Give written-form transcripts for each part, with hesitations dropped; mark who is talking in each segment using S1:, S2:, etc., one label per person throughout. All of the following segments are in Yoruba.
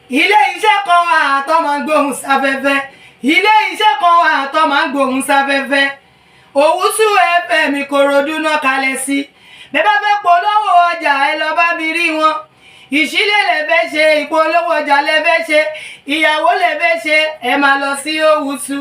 S1: Ilé iṣẹ́ kan wà tó máa ń gbóhùn sáfẹ́fẹ́. Ilé iṣẹ́ kan wà tó máa ń gbóhùn sáfẹ́fẹ́. Òwúsù FM, Ìkòròdú náà kalẹ̀ sí. Bẹ́ẹ̀ bá fẹ́ polówó ọjà, ẹ lọ bá mi rí wọn. Ìṣílẹ̀ lẹ fẹ́ ṣe, ìpolówó ọjà lẹ fẹ́ ṣe, ìyàwó lẹ fẹ́ ṣe, ẹ máa lọ sí Òwúsù.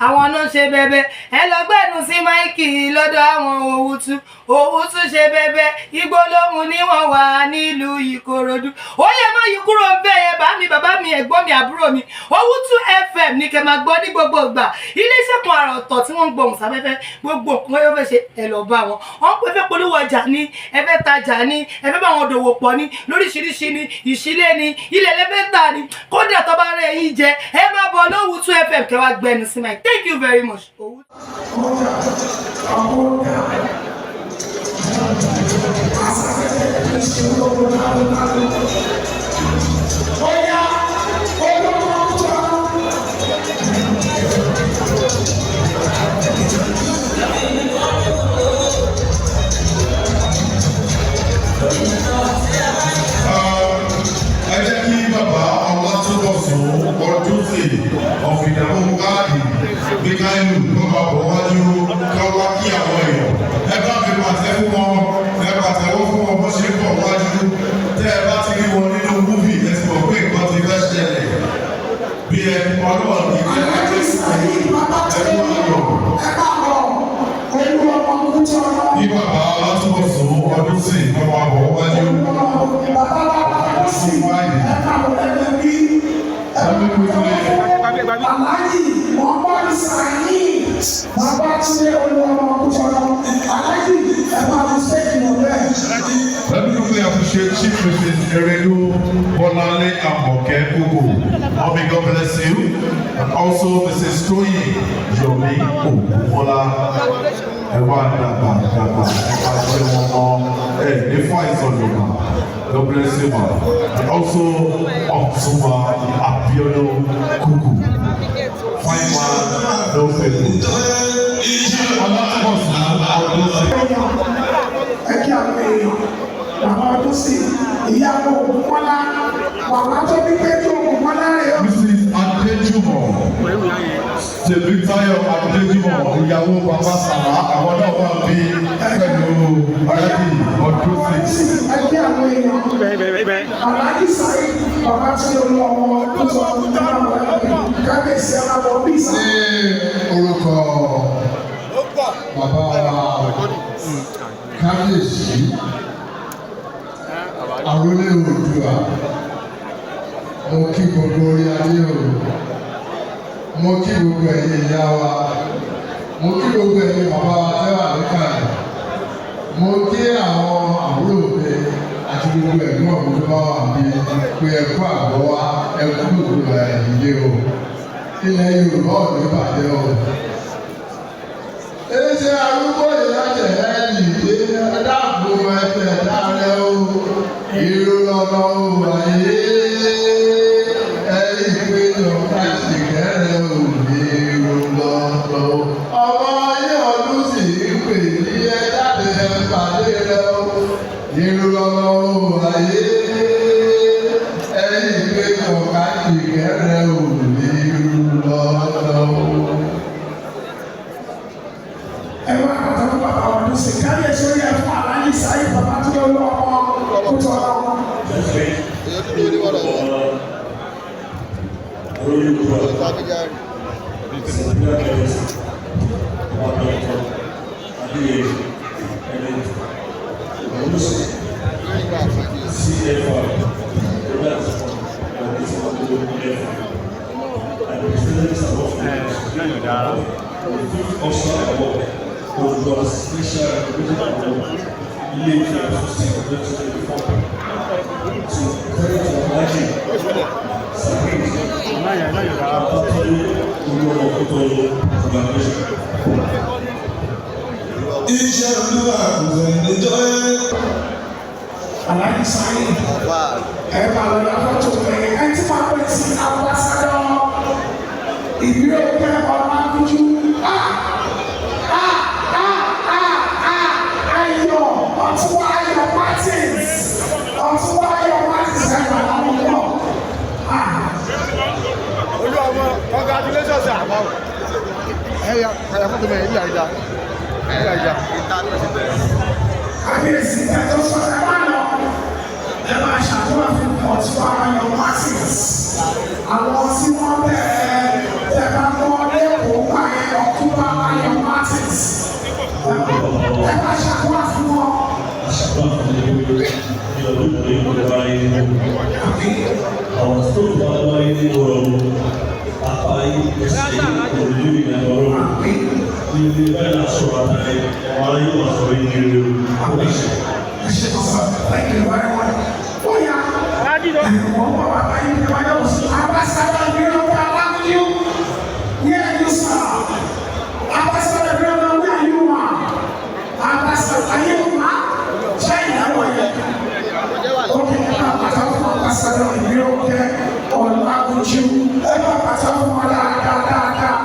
S1: Àwọn náà ṣe bẹbẹ. Ẹ lọ gbẹnu sí mic lọ́dọ̀ àwọn Òwúsù. Òwúsù ṣe bẹbẹ. Igbó lóhùn ní wọ́n wà nílùú Ìkòròdú. Ó yẹ má yí kúrò ń bẹ́ẹ̀ yẹn. Bá mi, bàbá mi, ẹ̀gbọ́n mi, àbúrò mi, Òwúsù FM ní kẹ́ máa gbọ́ ní gbogbo ìgbà. Iléeṣẹ́ kan àrà ọ̀tọ̀ tí wọ́n ń gbohùn sáfẹ́fẹ́. Gbogbo nǹkan yóò fẹ́ ṣe, ẹ lọ bá wọn. Wọ́n pẹ́ fẹ́ polówó ọjà ní, ẹ fẹ́ tajà ní, ẹ fẹ́ bá wọn dòwò pọ̀ ní lóríṣiríṣi ní, ìṣílẹ̀ ní, ilẹ̀ lẹ́fẹ́ tà ní, kódà tó bá rẹ̀ yín jẹ, ẹ máa bọ̀ lówùtú FM kẹ́ wá gbẹnu sí mic. Thank you very much. Òwútú.
S2: Ọjà ọmọ asafẹ́fẹ́ ṣe olóko náà. Ọ̀yá olóko tó.
S3: Ẹ jẹ́ kí bàbá Ọlátúbọ̀sún Ọdúnṣe ọ̀fìdàmú káàdì Míkáílù kó máa bọ̀ wájú ká wá kí àwọn èèyàn. Ẹ bá mi pàtẹ fún wọn, ẹ pàtẹ́wọ́ fún wọn bó ṣe ń bọ̀ wájú. Tẹ́ ẹ bá ti rí wọn nínú movie, ẹ ti mọ̀ pé nǹkan ti fẹ́ ṣẹlẹ̀ bí ẹ ọlọ́wọ́ ní jẹ́.
S2: Alhaji Saheed Babatunde,
S3: Ẹ kú ayọ̀.
S2: Ẹ máa bọ̀, olú ọmọ Kútọ́nù.
S3: Kí bàbá Ọlátúbọ̀sún Ọdúnṣe kó máa bọ̀ wájú.
S2: Bàbá wa bá sí, ẹ máa bọ̀ lẹ́gbẹ̀ẹ́ bí ẹ máa bọ̀. Alhaji Muhammad Saheed Babatunde, olú ọmọ Kútọ́nù. Alhaji, ẹ máa bọ̀ sẹ́yìn lọ bẹ́ẹ̀.
S3: Let me quickly appreciate Chief Mrs. Erelu Bolale Amoke Kuku. Mommy, God bless you. And also Mrs. Toyin Yomi Ogunmola. Ẹ wá dàgbà dàgbà, ẹ máa jẹ́ wọn mọ́ ẹ ní fún àìsàn lòlá. God bless you, ma. And also Ọ̀túnba Abiodun Kuku. Fine man, no fake. Ọlátúbọ̀sún Ọdúnṣe.
S2: Ẹ kí àwọn èèyàn. Bàbá ọdún sí ìyàwó Ògúnmọ́lá, bàbá tó bí péjú Ògúnmọ́lá rẹ̀ ó.
S3: Mrs. Adéjùmọ̀ Tèmítáyọ̀ Adéjùmọ̀, ìyàwó bàbá Sàlá, àwọn náà wà bí pẹ̀lú daddy ọdún six.
S2: Ẹ kí àwọn èèyàn. Alhaji Saheed bàbá tí ó lọ ọmọ tó kábíyèsí, aláwọ̀ bí sá.
S4: Ní orúkọ bàbá wa, kábíyèsí àrólé Oòduà, mo kí gbogbo orí ayé o. Mo kí gbogbo ẹ̀yin ìyá wa, mo kí gbogbo ẹ̀yin bàbá wa tẹ́wà níkàlẹ̀, mo kí àwọn àbúrò mi àti gbogbo ẹ̀gbọ́n mi tó bá wà bí pé ẹ kú àbọ̀ wa, ẹ kú ìgbà ìdílé o. Ilẹ̀ Yorùbá ò ní bàjẹ́ o. Ẹsẹ̀ arúgbó ìyájẹ̀ ẹ dìde, ẹ dáàbò ẹsẹ̀ dáre o. Ìrọ̀lọ́nà o ayé ẹ ìpéjọ káṣí kẹrẹ o. Ìrọ̀lọ́nà o. Ọmọ ayé ọdún sì ń pè ní ẹ jáde, ẹ pàdé rẹ o. Ìrọ̀lọ́nà o ayé ẹ ìpéjọ káṣí kẹrẹ o. Ìrọ̀lọ́nà o.
S2: Ẹ wá pàtàkì bàbá ọdún sí kábíyèsí ó yẹ fún Alhaji Saheed bàbá tí ó lọ ọmọ Kútọ́nù.
S5: Orúkọ Sẹ̀dúrà Kẹ́lẹ́sì, ọba Dr. Adéyẹ Ẹni Olùsì, CFR, Robert Ọdúnfọdún F. And presented this award for the fifth Officer Award, Oòduà Special Recognition Award, Ilé-Ifẹ̀ Association 2024. To credit to Alhaji Saheed Babatunde Olúọmọ Kútọ́lù, congratulations.
S6: Iṣẹ́ Olúwa kò sẹ́ni tó yẹ.
S2: Alhaji Saheed, ẹ máa lọ ya fọ́tò ẹ. Ẹ tí máa pẹ́ sí ambassador Ìbílẹ̀ Ọlágúnjú. Ah ah ah ah ah, Ayọ̀ Ọ̀túnwá, Ayọ̀ Martins, Ọ̀túnwá Ayọ̀ Martins, ẹ máa lọ pọ̀. Ah.
S4: Congratulations, sir.
S2: Kábíyèsí ẹjọ́ sọ ẹ má lọ, ẹ máa ṣàdúrà fún Ọ̀túnba Ayọ̀ Martins. Àwọn tí wọ́n bẹ̀rẹ̀ ẹ bá mọ́ lẹ́kọ̀ọ́ gbà yẹn, Ọ̀túnba Ayọ̀ Martins. Ẹ máa ṣàdúrà fún wọn.
S5: Àwọn tó bá wáyé ní ọ̀rọ̀ apá yìí ẹsẹ̀ yìí kò ní ìrìn ọ̀rọ̀ ní ilé báyìí lásọ̀rọ̀ àtàlẹ́ ọmọ aráyé wà sọ̀rọ̀ yìí ní rere o.
S2: Ẹ ṣe kọ́ sọ, thank you very much. Ó yá, wọ́n bọ̀ wá báyìí ní wáyé òsì. Ambassador Ìbílọ́pọ̀ Alágúnjú, where are you, sir? Ambassador Ìbílọ́pọ̀, where are you, ma? Ambassador, are you, ma? Ṣé ìyàwó yẹn? Okay, ẹ máa pàtàkì fún Ambassador Ìbílọ́pọ̀ Ọlágúnjú. Ẹ máa pàtàkì fún wọn dáadáa dáadáa.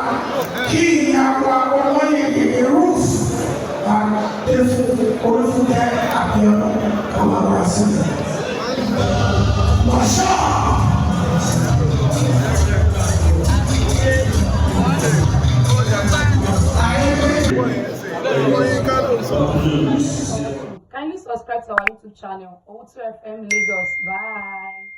S2: Kí ìyàwó olóyè Ruth Adéfún Olúfúnkẹ́ Abíọ́dún kọ́ máa wá sílẹ̀. Masha!
S1: Kindly subscribe to our YouTube channel, O2 FM Lagos. Bye.